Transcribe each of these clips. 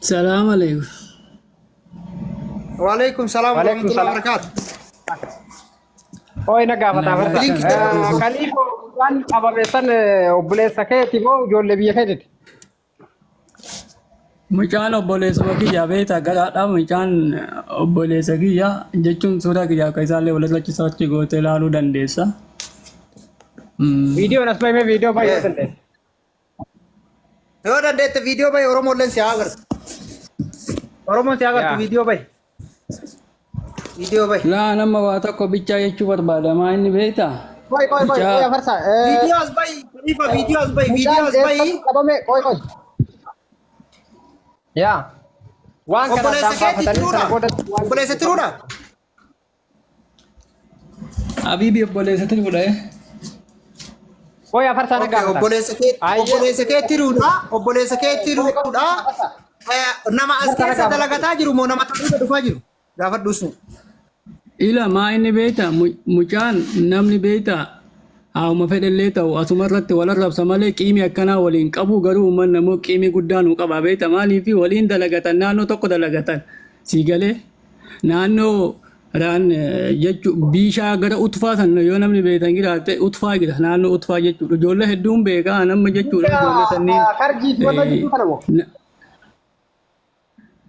Salaam alaikum. Waalaikum salaam wa Waalaikum rahmatullahi wa salaam. barakaatu. Hooyi na gaafata Nagaa afarsa. Link akkam Kaliifoo waan qabame san obboleessa keeti moo ijoollee biyya keetiiti? Mucaan obboleessuma kiyya beektaa garaadha. Mucaan obboleessa kiyya jechuun suuraa kiyya akka isaallee walirra achi gootee ilaaluu dandeessa. Viidiyoon as bahee viidiyoo baay'ee dandeessa. Yoo dandeette viidiyoo bahi Oromoolleen si haa agartu. Oromoon si haa agartu Yaa. viidiyoo bahi. Viidiyoo bahi. Laa nama waa tokko bichaa jechuu barbaada. Maa inni beektaa? Qoy qoy qoy qoy Mucaa afarsa. Viidiyoo as bahi. Khalifa viidiyoo as bahi. Mucaan Viidiyoo as bahi. eessatti qabame qoy qoy. Yaa. Waan kana Obboleessa addaan keetti baafatanii sana tiruudha. booda waan Obboleessa tiruudha. Habiibi obboleessa tiruudha. Qoy afarsaa na Okay, gaafata. obboleessa kee Ayyee. obboleessa kee tiruudha. Obboleessa kee tiruudha. Nama as Afarsaa na keessa gaafata. dalagataa jiru moo nama taa'ee dhufaa jiru? Gaafadhu sun. Ila maa inni beektaa mucaan namni beektaa hauma fedhellee ta'u asuma irratti wal arrabsa malee qiimii akkanaa waliin qabu garuu uummanni ammoo qiimii guddaa nu qaba beektaa maaliif waliin dalagatan naannoo tokko dalagatan sii galee naannoo raan jechu biishaa gara utfaa san yoo namni beektan jiraate utfaa jira naannoo utfaa jechuudha ijoollee hedduun beekaa nama jechuudha ijoollee sanniin Karjii fi wanta jidduu kana moo?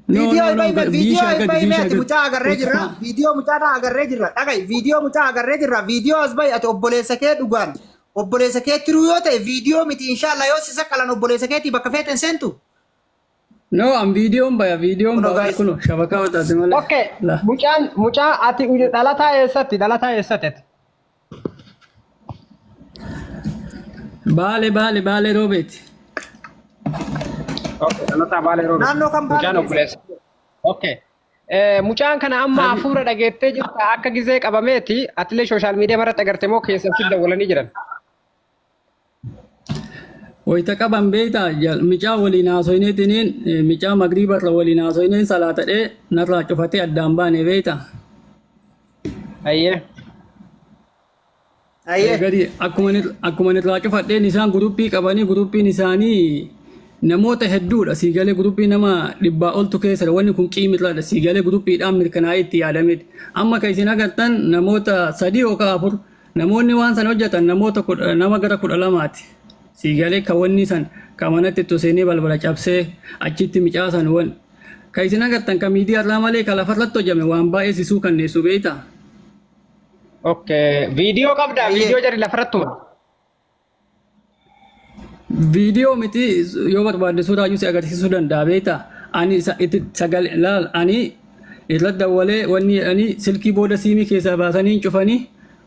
No, Viidiyoo no, no, ibai viidiyoo biishaa gadi, ibai biishaa meeti gadi. mucaa agarree jirra. Utfaa. Viidiyoo mucaadhaa agarree jirra. Dhaga'i viidiyoo mucaa agarree jirra. Viidiyoo as bahi ati obboleessa kee dhugaan obboleessa kee tiruu yoo ta'e viidiyoo miti inshaallah yoo si saqqalan obboleessa keetii bakka feeten seentu. No, an viidiyoon baya, viidiyoon Kunoo baya guys. kuno shabakaa wataate malee. Okay. La. Mucaan mucaa ati dhalataa eessatti? Dhalataa eessatti ati? Baale baale baale roobeeti. Okay, dhalataa Baalee Roobeeti. Naannoo kan Mucaan Baalee obboleessa. Okay. Mucaan kana amma Habi- hafuura dhageettee jirta akka gizee qabameeti atilee sooshaal miidiyaa irratti agarte moo keessan si dawwalanii jiran? Wayita qaban beektaa micaa waliin haasoyneetiniin micaa magriiba irra waliin haasoyneen salaatadhee narraa cufatee addaan baane beektaa. Ayyee. Ayyee. Gadi akkuma irraa cufadheen isaan guruppii qabanii guruppiin isaanii namoota hedduudha. Siigalee guruppii nama dhibbaa oltu keessa wanni kun qiimirraadha. Siigalee guruppiidhaan mirkanaa'ee itti yaadameeti. Amma kan isin agartan namoota sadii yookaan afur namoonni waan san hojjetan namoota nama gara 12ti. Siigalee kan wanni san kan manatti itti seenee balbala cabsee achitti micaasan wan kan isin agartan kan miidiyaa irraa malee kan lafarratti hojjame waan baay'ee sisuu kanneessu beektaa. Okay. Viidiyoo qabdaa? Ayyee. Viidiyoo jarri lafarratti tuma. Viidiyoo miti yoo barbaadde suuraa iyyuu si agarsiisuu danda'a beektaa. Ani isa itti sagalee laal ani irratti dawwalee wanni jedhanii silkii booda siimii keessaa baasanii hin cufanii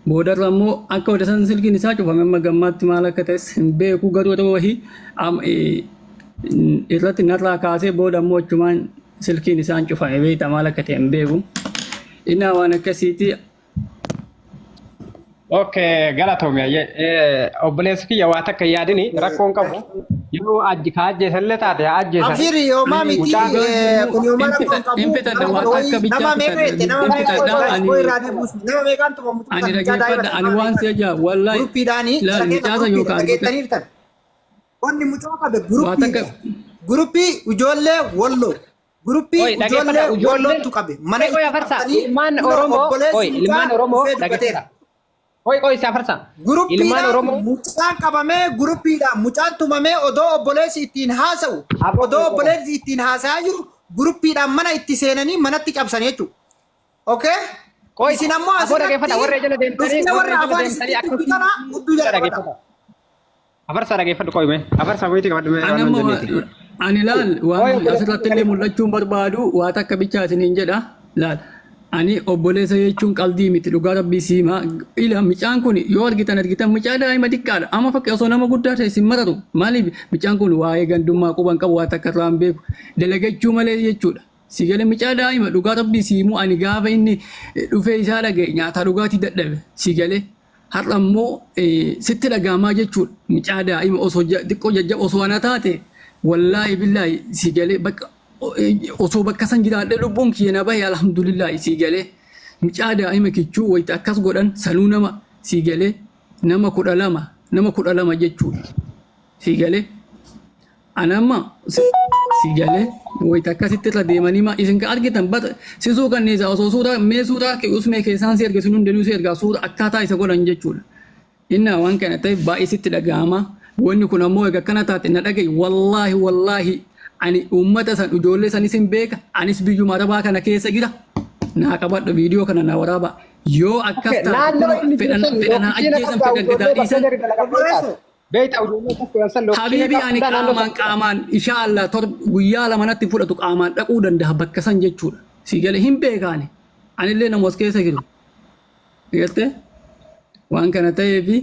boodarra immoo akka odeessan silkiin isaa cufame amma gammaatti maal akka ta'es hin beeku garuu yeroo wahii irratti narraa kaasee booda immoo achumaan silkiin isaan cufame beektaa maal akka ta'e hin beeku. Innaa waan akkasiiti. Okay, galatoomi ayyee. Obboleessi kiyya waa takka hin yaadini rakkoon qabu. Yoo ajji ka ajjeesanillee taate haa ajjeesan. Abshiri yoomaa miti Mucaan kun yoomaa rakkoon qabu Hin fixadha nama waan wayii akka bichaa nama meeqa fixadha jette nama hin meeqa fixadha guys ani koo irraa deebuus nama meeqaan tuma mucaa ani mucaa daa'ima dhageeffadha sana ani nama waan meeqaan si ajaa wallahi guruppiidhaani laal isa keessa mucaa san guruppiidha yookaan argite dhageettaniirtan wanni mucaa qabe waa takka guruppiidha guruppii ijoollee walloo Guruppii Oi, dhaggeeffadha. ijoollee Ijoolleen wallootu qabe. Mana Oi, oi, itti afarsa. qabsanii Ilmaan kunoo Oromoo, oi, obboleessi mucaa ilmaan Oromoo dhufee dubbateera. dhaggeeffadha. Oi, oi, isa afarsa. Ilmaan Guruppiidhaan Oromoo mucaan qabamee guruppiidhaan mucaan tumamee odoo obboleessi ittiin haasa'u Aboo, odoo oi, oi. obboleessi ittiin haasa'aa jiru guruppiidhaan mana itti seenanii manatti cabsan jechuudha. Okay? Qoi, Isin ammoo aboo dhaggeeffadha. asirratti Warra jala deemtanii, dhuftee warra warra jala afaan deemtanii isinitti akkasitti dubbi kana hudduu jala qabadha. dhaggeeffadha. Afarsaa dhaggeeffadhu qoy mee. Afarsaa wayitii qabadhu mee Ani waan amma jenneeti. ani laal Qoy waan obboleessi asirratti illee mul'achuun barbaadu waa takka bichaa isiniin jedha laal ani obboleessa jechuun qaldii miti dhugaa rabbii siimaa ila micaan kun yoo argitan argitan micaa daa'ima xiqqaadha amma fakkii osoo nama guddaa ta'e isin mararu maaliif micaan kun waa'ee gandummaa quban qabu waa takka irraa hin beeku dalagachuu malee jechuudha si gale micaa daa'ima dhugaa rabbii siimuu ani gaafa inni dhufee isaa dhagaye nyaataa dhugaatii dadhabe si gale Har'a immoo sitti dhaga'amaa jechuudha. Mucaa daa'ima osoo xiqqoo jajjaba osoo ana taate wallaahi billaahi si galee bakka osoo bakka san jiraadhee lubbuun kiyya na bahe alhamdulillaahi si galee mucaa daa'ima kichuu wayita akkas godhan sanuu nama si galee nama 12 nama 12 jechuudha si galee. Ani amma si galee Wayita akkasitti irra deemanii ma isin kan argitan bar si suukanneessa osoo suuraa mee suuraa kee usmee keessaan si erge sun hundinuu si ergaa suura akkaataa isa godhan jechuudha. Innaa waan kana ta'eef baay'ee sitti dhaga'ama. Wanni kun ammoo egaa akkana taate na dhaga'i wallaahi wallaahi ani uummata san ijoollee sanis hin beeka anis biyyuma arabaa kana keessa jira. Naa qabadhu viidiyoo kana naa waraaba. Yoo akkas Okay, taate naannoo kunoo inni jiru fedhan san fedhan haa lookishiina ajjeesan qabdaa fedhan ijoollee gadaa bakka dhiisan. jarri dalagan Obboleesso. beektaa ijoollee tokko san lookishiina Habiibi ani qabdaa naannoo qaamaan san. qaamaan insha Allah tor guyyaa lama natti fudhatu qaamaan dhaquu danda'a bakka san jechuudha. Si gale hin beekaani. Anillee nama as keessa jiru. Gartee waan kana ta'eefi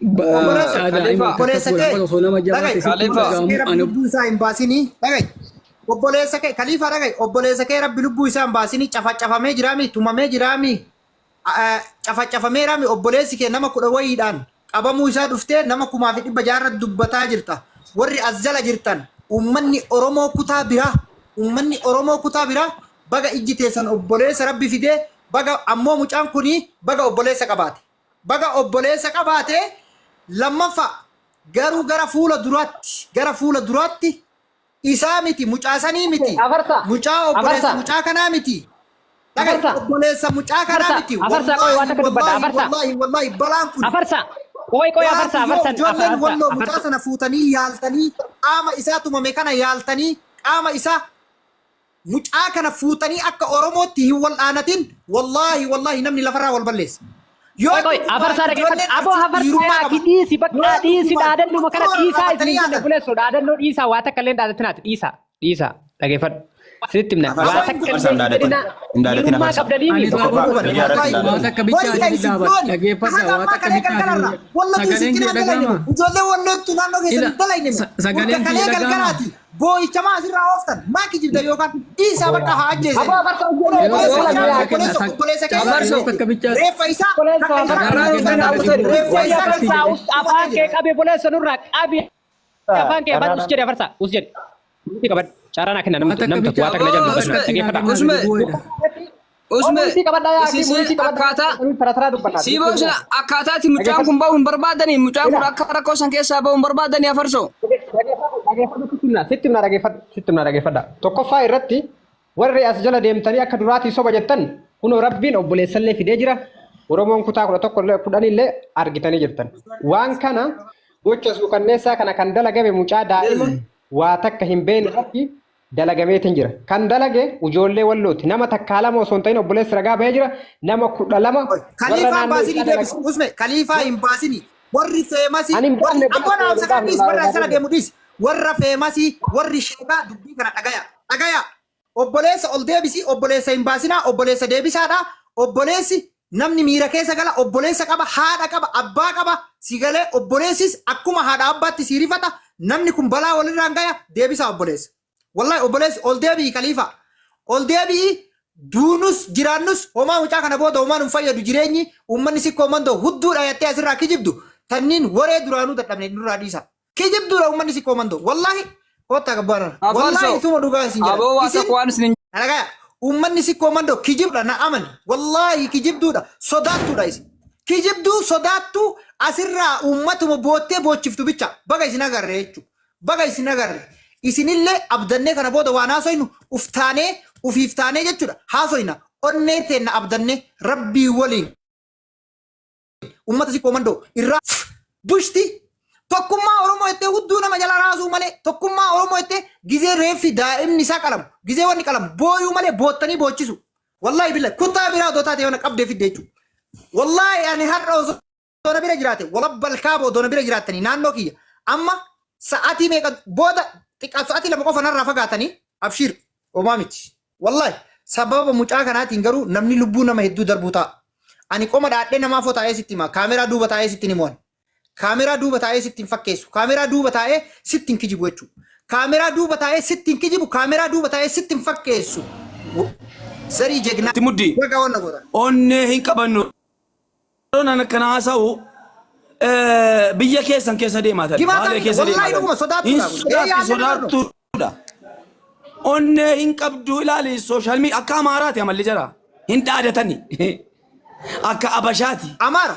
Obboleessa mucaa daa'ima Khalifa. akkas Obboleessa godhan kee osoo nama jabaa dhaga'i. ta'e sitti Khalifa. Obboleessa kee dhaga'amu rabbi ani lubbuu isaa hin baasinii dhaga'i. Obboleessa kee Khalifa dhaga'i. Obboleessa kee rabbi lubbuu isaa hin baasinii cafacafamee jiraami tumamee jiraami cafacafameeraami obboleessi kee nama kudha wayiidhaan qabamuu isaa dhuftee nama 1600 dubbataa jirta. Warri as jala jirtan uummanni Oromoo kutaa biraa uummanni Oromoo kutaa biraa baga ijji teessan obboleessa rabbi fidee baga ammoo mucaan kunii baga obboleessa qabaate. Baga obboleessa qabaate lammaffaa garuu gara fuula duraatti gara fuula duraatti isaa miti mucaa sanii miti Afarsa. mucaa obboleessa Afarsa. mucaa kanaa miti. Dhaga'i Afarsa. obboleessa mucaa kanaa Afarsa. miti. Afarsa qoy waan Wallaahi takka dubbadha. wallaahi Afarsa. wallaahi wallaahi balaan kun Afarsa. Qoy qoy afarsa Gaafi yoo afarsa ijoolleen afarsa walloo mucaa afarsa. sana fuutanii yaaltanii qaama isaa tumame kana yaaltanii qaama isaa mucaa kana fuutanii akka Oromootti hin wal'aanatin wallaahi wallaahi namni lafarraa wal balleessa. Yoo Qoy qoy dhugumaan afarsaa dhaggeeffadhu. ijoolleen Aboo arsii afarsaa dhiirummaa yaa qaba. dhiisi bakka Yoo dhiisi dhugumaan dhaadannuma kana suuraa dhiisaa dhaabatanii isin jenne yaadan. buleessu dhaadannoo dhiisaa waa takka illee dhaadattinaati dhiisaa dhiisaa dhaggeeffadhu. Sitti himna waa Afarsa takka afarsa illee hin hin dhaadatin. jedhina Hin dhaadatin dhiirummaa afarsa. qabdanii ani miti. Tokkoffaa raabuu miidiyaa irratti hin waan dhaadatin. takka bichaa Wayya isin isin dhaabadha gooni. dhaggeeffadha Haga waa ammaa takka kalee bichaa isin galgalarra. Wallatu isin sagaleen kee cinaa dalayne. dhaga'ama. Ijoollee wallottu naannoo Ila keessan dalayne. Urga sagaleen kee kalee dhaga'ama. galgalaati. Boo'ichamaa asirraa ooftan. Maa kijibda yookaan dhiisaa bakka haa ajjeesan. Aboo afarsa Kun Yeroo obboleessa takka mucaa naa kenna obboleessa obboleessa caalaa keessan yeroo Afarso. takka bichaa reeffa isaa Buleessu takka isaa carraa Carraa kenna kenna naa Hussein. reeffa Wayya isaa afarsaa galchite. us afaan kee qabi buleessu nurraa qabi afaan kee qabadhu us jedhi afarsaa us jedhi. Nuti qabadhu carraa naa kenna Waan takka namtu bichaa waa takka na Aboo jallu Usme. dhaggeeffadha. naa Usme. kenna bu'eedha. Usme. Oomishii qabadhaa yaa akii Isisi mulisii qabadhaa akkaataa tara tara dubbannaa. Siiboo sila akkaataatti mucaan kun bahu hin barbaadanii mucaan kun akka rakkoo san keessaa bahu hin barbaadanii afarsoo. Dhaggeeffadhu sitti himna sitti himna dhaggeeffadhu sitti himna dhaggeeffadha. Tokkoffaa irratti warri as jala deemtanii akka duraatii soba jettan kunoo rabbiin obboleessallee fidee jira. Oromoon kutaa 11 illee 10 illee argitanii jirtan. Waan kana gocha suukanneessaa kana kan dalagame mucaa daa'ima waa takka hin beekne irratti dalagameetiin jira. Kan dalage ijoollee wallooti. Nama takkaa lama osoo hin ta'in obboleessi ragaa bahee jira. Nama 12 warra Kaliifaa hin naannoo baasinii isaa deebisi. dalage. Usme kaliifaa hin baasinii. Warri feemasii Ani hin warri baafne abboo obboleessa naaf hin sakaan baafne dhiisi warra hin asala baafne. deemu dhiisi. Warra feemasii warri sheekaa dubbii kana dhagaya. Dhagaya. Obboleessa ol deebisii obboleessa hin baasinaa obboleessa deebisaadha. Obboleessi namni miira keessa gala obboleessa qaba haadha qaba abbaa qaba si galee obboleessis akkuma haadha abbaatti si rifata namni kun balaa walirraan gaya deebisaa obboleessa. Wallahi obboleessi ol deebi'i kaliifa. Ol deebi'i duunus jiraannus homaa mucaa kana booda homaa nun fayyadu jireenyi uummanni sikkoo mandoo hudduudha jettee asirraa kijibdu tanniin waree duraanuu dadhabne nurraa dhiisa. Kijibduudha uummanni sikkoo mandoo wallahi kottaa gabbaanana. Wallahi Afarsoo. ituma dhugaa isin jedha. Aboo waa Isin takka waan isin dhagaya uummanni sikkoo mandoo kijibdha na amani wallahi kijibduudha sodaattuudha isin. Kijibduu sodaattuu asirraa uummatuma boottee boochiftu bicha baga isin agarre jechuudha. Baga isin agarre. Isinillee abdannee kana booda waan haasoynu uftaanee ufiif taanee jechuudha haasoyna onnee teenna abdannee rabbii waliin ummata sikkoo mandoo irraa bushti tokkummaa Oromoo jettee hudduu nama jala raasuu malee tokkummaa Oromoo jettee gizee reeffi daa'imni isaa qalamu gizee wanni qalamu booyuu malee boottanii boochisu. Wallaahi billahi kutaa biraa odoo taate yoona qabdee fidde jechuudha. Wallaahi ani har'a osoo na bira jiraate walabbal kaaba odoo na bira jiraattanii naannoo kiyya amma sa'aatii meeqa booda xiqqaa sa'aatii 2 qofa narraa fagaatanii abshiir homaa miti. Wallaahi sababa mucaa kanaatiin garuu namni lubbuu nama hedduu darbuu ta'a. Ani qoma dhaadhee namaafoo taa'ee sitti hima kaameraa duuba taa'ee sitti hin himu. Kaameraa duuba taa'ee sitti hin fakkeessu. Kaameraa duuba taa'ee sitti hin kijibu jechuudha. Kaameraa duuba taa'ee sitti hin kijibu. Kaameraa duuba taa'ee sitti hin fakkeessu. Zarii jegnaa. Itti muddi. Baga wanna gootan. Onnee hin qabannu. Yeroon an akkana haasa'u biyya keessan keessa deemaa tani. Jimaataa Baalee miti. keessa Wallaahi deemaa tani. dhuguma Hin sodaattuudha kun. Ee sodaatti yaadni ni qabnu. sodaattuudha. Onnee hin qabdu ilaali sooshaal miidiyaa akka Amaaraati amalli jara. Hin dhaadatani. Akka Abashaati. Amaara.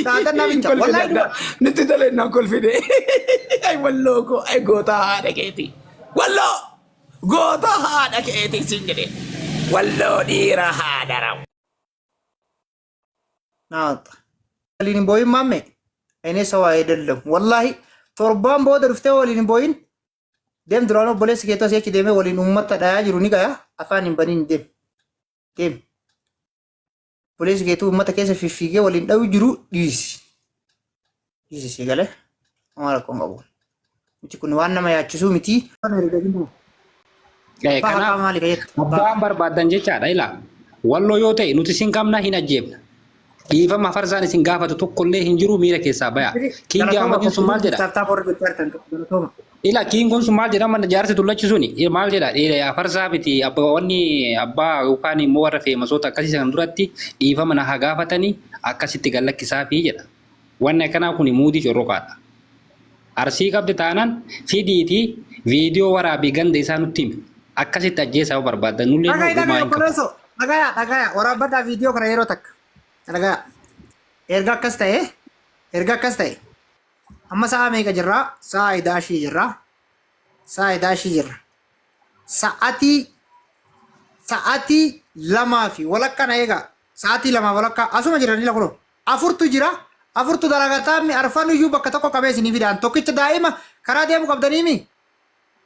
Dhaadannaa Hin bicha. kolfine Wallaahi adda. dhuguma. Nutti tolee naan kolfine. Ay walloo koo ay gootaa haadha keeti. Walloo Goota haadha keetii siin jedhe. Walloo dhiira haadha rawu. ናወጣ waliin hin booyin maamme እኔ ሰው አይደለም ወላሂ torbaan booda dhuftee waliin hin booyin deem. Duraan obboleessi keetu asii achi deemee waliin uummata dhayaa jiru ni gaya. Afaan hin baniin, deem deem. Obboleessi keetu uummata keessa fiffiigee waliin dhayu jiru dhiisi dhiisi. Si galee homaa rakkoon qabu miti. Kun waan nama yaachisuu miti. Kanaaf Maali fayyaddu? Abbaan barbaadan jechaadha ilaa. Walloo yoo ta'e nuti isin qabna, hin ajjeefna. Dhiifama farsaan isin gaafatu tokkollee hin jiru, miira keessaa baya. Kiingi Ahmadiin sun maal jedha? Taaptaap warra gochaa galatooma. Ila kiingoon sun maal jedha? Mana jaarsi tullachi suni maal jedha? Dhiira farsaa miti abbaa, wanni abbaa yookaan immoo warra feemasoota akkasii san duratti dhiifama na haa gaafatanii akkasitti gallakkisaafii jedha. Wanni akkanaa kun muudii corroqaadha. Arsii qabdi taanaan fidiitii viidiyoo waraabii ganda isaa nutti himi. Akkasitti ajjeesaa yoo barbaaddan nullee Dhagaya gumaa dhagaya hin qabu. Obboleessoo, dhagaya dhagaya, waraabbadhaa viidiyoo kana yeroo takka dhagaya. Erga akkas ta'e amma sa'a meeqa jirraa? Sa'a idaashii jirraa, sa'a idaashii jirra. Sa'aatii 2:30 na eegaa. Sa'aatii 2:30 asuma jiran ila kunoo afurtu jira, afurtu dalagataa. Mi arfan iyyuu bakka tokko qabee isinii fidaan. Tokkicha daa'ima karaa deemu qabdaniimi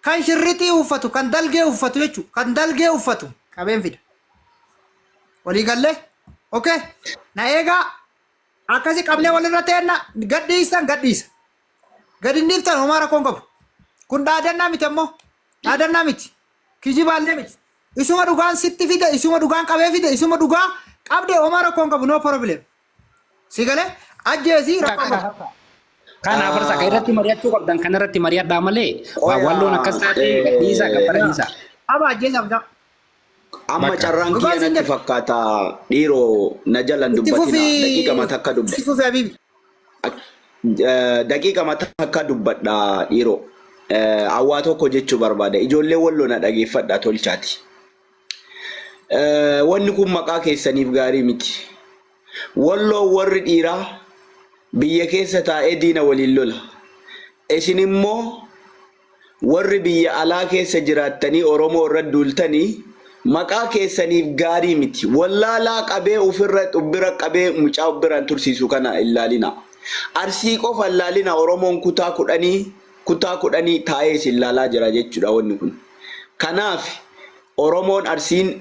kan shirrixii uffatu, kan dalgee uffatu jechuudha, kan dalgee uffatu qabeen fida. Walii gallee? Okay, na eegaa. Akkasi qabnee walirra teenna. Gadhiisan gadhiisa, gadi hin dhiiftan, homaa rakkoon qabu. Kun dhaadannaa miti, ammoo dhaadannaa miti, kijibaallee miti. Isuma dhugaan sitti fide, isuma dhugaan qabee fide, isuma dhugaa qabde, homaa rakkoon qabu, no problem. Si galee? Ajjeesii, rakkoon qabu. Kana farsa kan irratti mari'achuu qabdan kan irratti mari'adhaa malee walloon akkas taate gadhiisaa gabbara dhiisaa. Aba ajjeesaaf jaa. Amma Bakka. carraan Dhugaan kiyya siin natti jedhe. fakkaata, dhiiroo na jalan Itti dubbatina. fufi. Daqiiqa mata akka dubba. Itti fufi, Habibi. Daqiiqa mata akka dubbadha, dhiiroo. Hawaa tokko jechuu barbaada. Ijoollee walloo na dhageeffadha tolchaati. Wanni kun maqaa keessaniif gaarii miti. Walloo warri dhiiraa biyya keessa taa'ee diina waliin lola. Isin immoo warri biyya alaa keessa jiraattanii Oromoo irra duultanii maqaa keessaniif gaarii miti. Wallaalaa qabee ofirra bira qabee mucaa biraan tursiisu kana hin laalina. Arsii qofa hin laalina. Oromoon kutaa 10 taa'ee isin laalaa jira jechuudha wanni kun. Kanaaf Oromoon Arsiin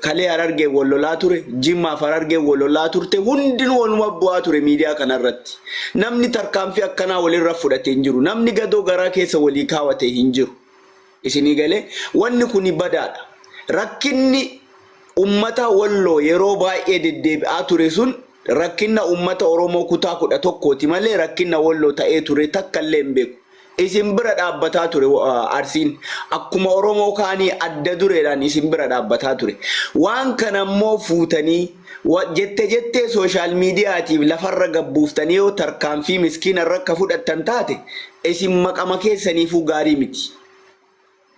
kalee Harargee wal lolaa ture, Jimmaaf Harargee wal lolaa turte, hundinuu waluma bu'aa ture miidiyaa kanarratti. Namni tarkaanfii akkanaa walirra fudhate hin jiru. Namni gadoo garaa keessa walii kaawwate hin jiru. Isinii galee? Wanni kuni badaadha. Rakkinni ummata walloo yeroo baay'ee deddeebi'aa ture sun rakkinna ummata Oromoo kutaa 11ti malee rakkinna walloo ta'ee ture takka illee hin beeku. Isin bira dhaabbataa ture Arsiin. Akkuma Oromoo kaanii adda dureedhaan isin bira dhaabbataa ture. Waan kana immoo fuutanii jette jettee social miidiyaatiif lafarra gabbuuftanii yoo tarkaanfii miskiina irra akka fudhattan taate isin maqama keessaniifuu gaarii miti.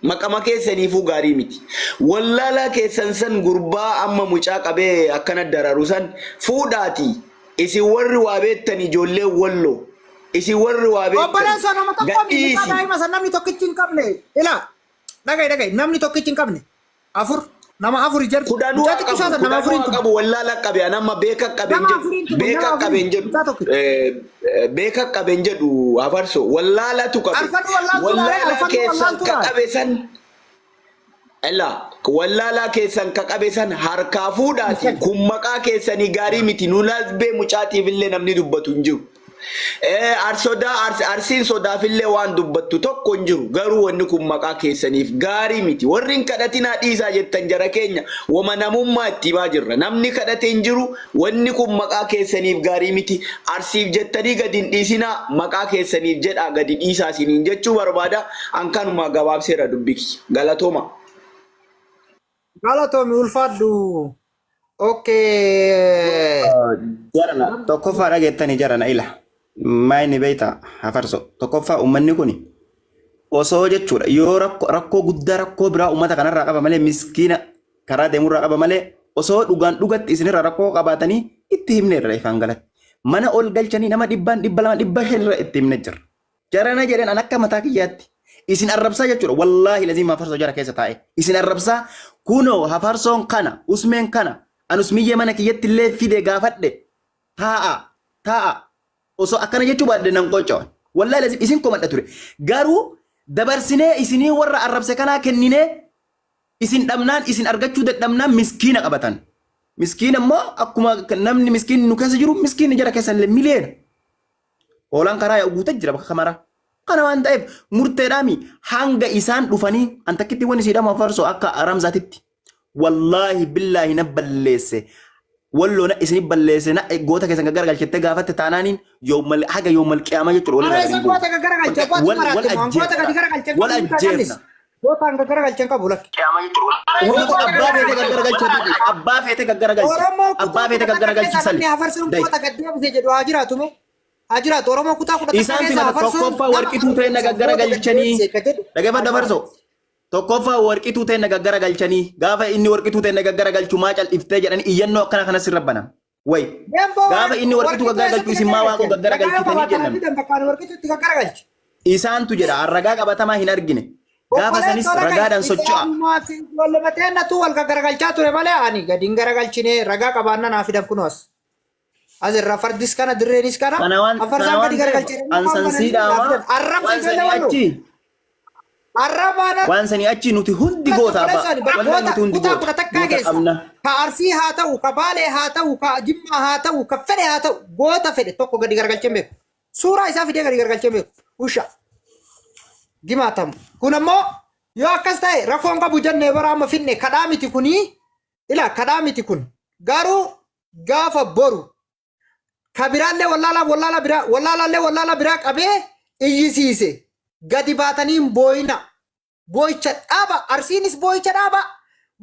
Maqama keessaniifuu gaarii miti. Wallaalaa keessan san gurbaa amma mucaa qabee akkana dararu san fuudhaati. Isin warri waa beektan, ijoollee walloo. Isin warri waa beektan Obboleessoo, nama tokko miti. Gadhiisi. Daa'ima san namni tokkichi hin qabne. Ila dhaga'i dhaga'i, namni tokkichi hin qabne. Afur, nama afur jarti. Kudhanuu Mucaa haa xiqqishaa qabu. san nama Kudhanuu afuriin haa tumu. qabu. Wallaala qabe. Ani amma beeka qabe hin Nama jedhu. afuriin tumu. Beeka Nama qabe hin afuriin. jedhu. Mucaa tokkicha. Beeka qabe hin jedhu hafarso. Wallaalatu qabe. Arfan wallaaltuu laale. Wallaalaa Arfan keessan wallaaltuu ka laale. qabe san. Ela wallaalaa keessan ka qabe san harkaa fuudhaati. Kun maqaa keessanii gaarii miti. Nu lasbee mucaatiif illee namni dubbatu hin jiru. Arsiin sodaafillee waan dubbattu tokko hin jiru. Garuu wanni kun maqaa keessaniif gaarii miti. Warri hin kadhatinaa dhiisaa jettan jara keenya wama namummaa itti himaa jirra. Namni kadhate hin jiru. Wanni kun maqaa keessaniif gaarii miti. Arsiif jettanii gadi hin dhiisinaa, maqaa keessaniif jedhaa gadi dhiisaa isiniin jechuu barbaada. An kanuma gabaabseera dubbii kiyya. Galatooma. Galatoomi, ulfaadhu. Okay. Jarana tokkoffaa dhageettanii, jarana ila maayini beeyta hafarso, tokkoffaa uummanni kun osoo jechuudha yoo rakkoo rakkoo guddaa rakkoo biraa uummata kanarraa qaba malee, miskiina karaa deemurraa qaba malee, osoo dhugaan dhugatti isinirraa rakkoo qabaatanii itti himne irra ifaan galatti mana ol galchanii nama dhibbaan 200 500 irra itti himne jira. Jarana jedhan an akka mataa kiyyaatti Isin arrabsaa jechuudha. Wallaahi laziim hafarsoo jara keessa taa'e. Isin arrabsaa kunoo hafarsoon kana usmeen kana an usmiyyee mana kiyyatti illee fide gaafadhe taa'a taa'a osoo akkana jechuu baadhe nan qoccoon. Wallaahi laziim isin komadha ture. Garuu dabarsinee isinii warra arrabse kanaa kenninee isin dhabnaan isin argachuu dadhabnaan miskiina qabatan. Miskiina immoo akkuma namni miskiinni nu keessa jiru miskiinni jara keessa illee miliyoona. Hoolaan karaa yaa'u guutee jira bakka kamara. Kana waan ta'eef murteedhaami hanga isaan dhufanii an takkitti wanni siidhamu afarsoo akka ramzaatitti. Wallaahi billaahi na balleesse. Walloo na isin balleesse na goota keessan gaggaragalchettee gaafatte taanaaniin yoomal haga yoomal qiyaamaa jechuudha walirraa Ara gadi isa hin bu'u. goota gaggaragalche abbaa Wal wal maraatti moo goota gadi ajjeefna. garagalche Wal qabu mucaa callis. ajjeefna. Goota hanga garagalche qabu lakki. Oromoo abbaa feete gaggaragalche dubi. Abbaa feete gaggaragalche. Oromoo kutaa Abbaa feete kudha takka gaggaragalchi keessaa sali. namni hafarsuun Dai. goota gad deebise jedhu haa jiraatu mee? Haa jiraatu Oromoo kutaa kudha takka Isaan keessaa timata hafarsuun tokkoffaa nama warqituu ta'e na hafarsuun goota gad gaggaragalchanii. deebise ka jedhu Dhaggeeffadhu haa Afarsoo. jiraatu. Tokkoffaa warqituu ta'e na gaggaragalchanii. Gaafa inni warqituu ta'e na gaggaragalchu maa cal'iftee jedhanii iyyannoo akkana kanas sirra banama. Wayi. Deemboo Gaafa inni warqituu warqituu gaggaragalchu eessatti isin maa waaqoo gaggaragalchan? Ragaa yoo gaggaragalchitanii qabaatan jennaan. fidan bakkaan warqituu itti gaggaragalche. Isaantu jedha ragaa qabatamaa hin argine. Gaafa sanis Obboleessa ragaadhaan socho'a. Ijoollee natu wal gaggaragalchaa ture malee ani gadi hin garagalchine ragaa qabaannaa naa fidan kunuas. Asirra fardis kana dirreenis kana Kana waan kana afarsaan waan gadi ta'eef garagalchine ansan siidhaama arrabsa waan ijoollee sanii wallu. achi Arrabaan waan sanii achi nuti hundi goota abbaa. Wallahi nuti hundi kutaa goota. kudha takkaa Goota keessa qabna. ka Arsii haa ta'u ka Baalee haa ta'u ka Jimmaa haa ta'u ka fedhe haa ta'u goota fedhe tokko gadi garagalchee hin beeku. Suuraa isaa fidee gadi garagalchee hin beeku. Usha gimaatamu. Kun ammoo yoo akkas ta'e rakkoon qabu jennee bara amma finne kadhaa miti kunii ila kadhaa miti kun garuu gaafa boru ka biraallee wallaalaa wallaalaa biraa wallaalaallee wallaalaa biraa qabee iyyisiise gadi baatanii hin booyina. Booyicha dhaaba Arsiinis booyicha dhaaba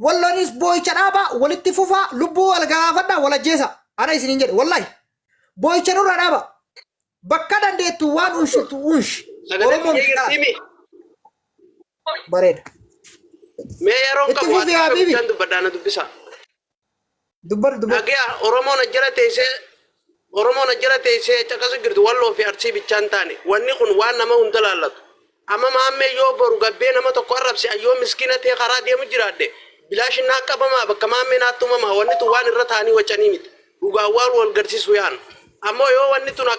Walloonis booyicha dhaaba walitti fufaa lubbuu wal gaafadha wal ajjeesa ana isiniin jedhe wallahi booyicha nurraa dhaaba bakka dandeettu waan unshitu unshi Sagalee Oromoon biyya dhaaba jirtimi. bareeda Mee yeroon itti qabu fufi akka habiibi bichaan dubbadhaa na dubbisa. dubbadhu dubbadhu Dhagaa Oromoon ajjala teessee Oromoon ajjala teessee caqasu jirtu walloo fi arsii bichaan taane wanni kun waan nama hunda laallatu. Amma maammee yoo boru gabbee nama tokko arrabse ayyoo miskiina ta'e karaa deemu jiraadhe bilaashin naa qabamaa bakka maammee naatti uumamaa wanni tun waan irra taanii wacanii miti. Dhugaan waan wal garsiisu yaanu. Ammoo yoo wanni tun akka